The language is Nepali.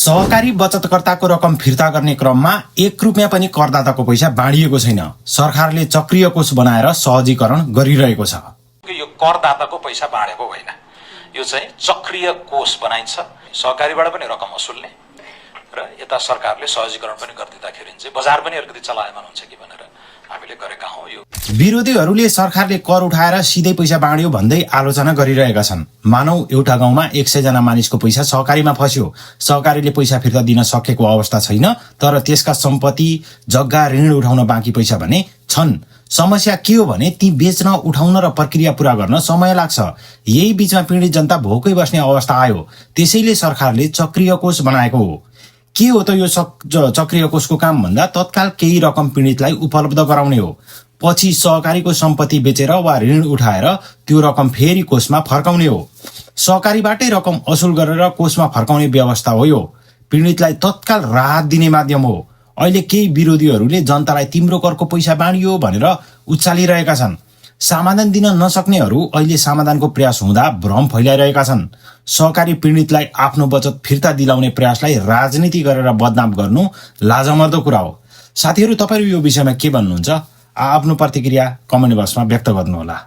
सहकारी बचतकर्ताको रकम फिर्ता गर्ने क्रममा 1 रुपियाँ पनि करदाताको पैसा बाँडिएको छैन। सरकारले चक्रीय कोष बनाएर सहजीकरण गरिरहेको छ। यो करदाताको पैसा बाँडेको होइन, यो चाहिँ चक्रीय कोष बनाइन्छ। सहकारीबाट पनि रकम वसुल्ने र यता सरकारले सहजीकरण पनि गरिदिँदाखेरि चाहिँ बजार पनि अलिकति चलायमान हुन्छ कि भनेर हामीले गरेका हौं। यो विरोधीहरूले सरकारले कर उठाएर सिधै पैसा बाँड्यो भन्दै आलोचना गरिरहेका छन्। मानौ एउटा गाउँमा 100 जना मानिसको पैसा सहकारीमा फस्यो, सहकारीले पैसा फिर्ता दिन सकेको अवस्था छैन, तर त्यसका सम्पत्ति, जग्गा, ऋण उठाउन बाँकी पैसा भने छन्। समस्या के हो भने ती बेच्न, उठाउन र प्रक्रिया पूरा गर्न समय लाग्छ। यही बीचमा पीडित जनता भोकै बस्ने अवस्था आयो। त्यसैले सरकारले चक्रीय कोष बनाएको हो। के हो त यो चक्रीय कोषको काम भन्दा तत्काल केही रकम पीडितलाई उपलब्ध गराउने हो। पछि सहकारीको सम्पत्ति बेचेर वा ऋण उठाएर त्यो रकम फेरि कोषमा फर्काउने हो। सहकारीबाटै रकम असुल गरेर कोषमा फर्काउने व्यवस्था हो यो। पीडितलाई तत्काल राहत दिने माध्यम हो। अहिले केही विरोधीहरूले जनतालाई तिम्रो करको पैसा बाँडियो भनेर उचालिरहेका छन्। समाधान दिन नसक्नेहरू अहिले समाधानको प्रयास हुँदा भ्रम फैलाइरहेका छन्। सहकारी पीडितलाई आफ्नो बचत फिर्ता दिलाउने प्रयासलाई राजनीति गरेर बदनाम गर्नु लाजमर्दो कुरा हो। साथीहरू, तपाईहरु यो विषयमा के भन्नुहुन्छ? आफ्नो प्रतिक्रिया कमेन्ट बक्समा व्यक्त गर्नुहोला।